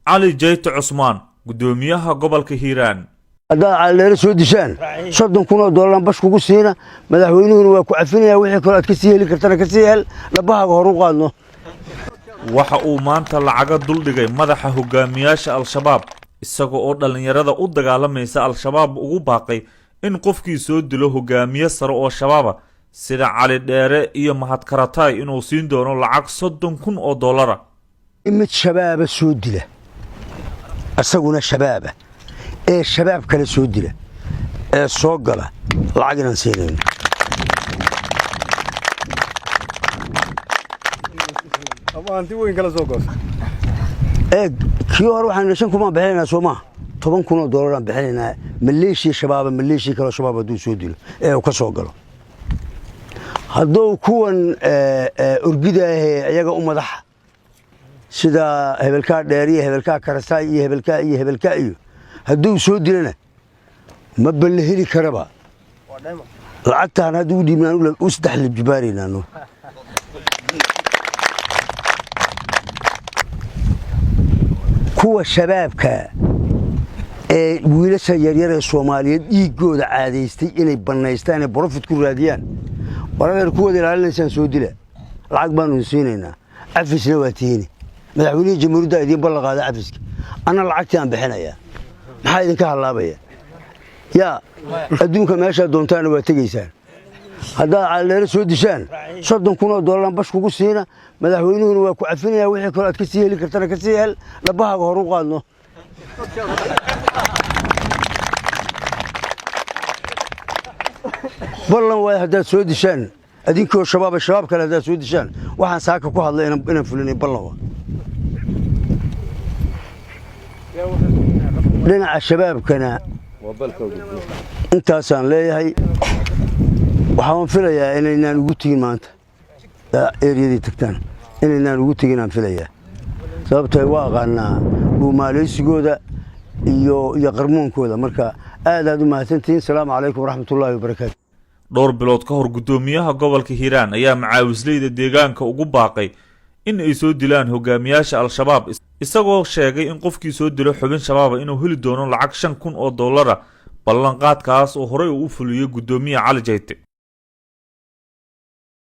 Cali Jayte Cusmaan, guddoomiyaha gobolka Hiiraan. Haddaad Calidheere soo dishaan, $30,000 bash kugu siina. Madaxweynuhuna waa ku cafinaya. Wixii kaloo aad ka sii heli kartana ka sii hel. Dhabbahaaga hor u qaadno. Waxa uu maanta lacaga duldhigay madaxa hogaamiyaasha Al-Shabaab, isaga oo dhallinyarada u dagaalamaysa Al-Shabaab ugu baaqay in qofkii soo dilo hogaamiye sare oo Shabaaba sida Cali Dheere iyo Mahad Karataay inuu siin doono lacag $30,000. Mid Shabaaba soo dila, isaguna Shabaaba ee Shabaab kale soo dila ee soo gala, lacag inaan siinayno. Eeg, kii hore waxaan 5,000 baan bixinaynaa, soo maaha? $10,000 aan bixinaynaa maleeshiya Shabaaba, maleeshiya kaloo Shabaab hadduu soo dilo ee uu ka soo galo. Hadduu kuwan orgidaahee iyaga u madaxa, sida hebelkaa Dheer iyo hebelkaa Karasaay iyo hebelkaa iyo hebelkaa iyo, hadduu soo dilana, ma balle heli karaba. Lacagtaan hadda u dhiibnaan u saddex libjibaaraynaano. Kuwa Shabaabka ee wiilasha yaryar ee Soomaaliyeed dhiiggooda caadaystay inay bannaystaan ee profit ku raadiyaan, waradeer, kuwooda ilaalinaysaan soo dila, lacag baanu idin siinaynaa, cafisna waa tihiini. Madaxweynihii jamhuuriyadda idiin ballan qaada cafiska, anna lacagtii aan bixinayaa. Maxaa idinka hallaabaya? Yaa adduunka meeshaad doontaana waa tegaysaan. Haddaad Calidheere soo dishaan, $30,000 bash kugu siina. Madaxweynuhuna waa ku cafinaya. Wixii kaloo aad ka sii heli kartana ka sii hel. Dhabbahaaga hor u qaadno. Ballan waayo, haddaad soo dishaan adinkoo Shabaaba, Shabaab kale haddaad soo dishaan, waxaan saaka ku hadlay inaan fulinay ballan waa. Dhinaca Shabaabkana intaasaan leeyahay. Waxaan filayaa inaynaan ugu tegin maanta eeryadii tagtaan, inaynaan ugu tegin aan filayaa, sababtoo waa aqaanaa dhuumaalaysigooda iyo qarmoonkooda. Marka aad aad u mahadsantihiin. Asalaamu calaykum waraxmatullaahi wabarakaatu. Dhowr bilood ka hor, guddoomiyaha gobolka Hiiraan ayaa macaawisleyda deegaanka ugu baaqay in ay soo dilaan hogaamiyaasha Al-Shabaab, isagoo sheegay in qofkii soo dilo xubin Shabaaba inuu heli doono lacag $5,000. Ballanqaadkaas oo horey uu u fuliyey guddoomiye Cali Jayte.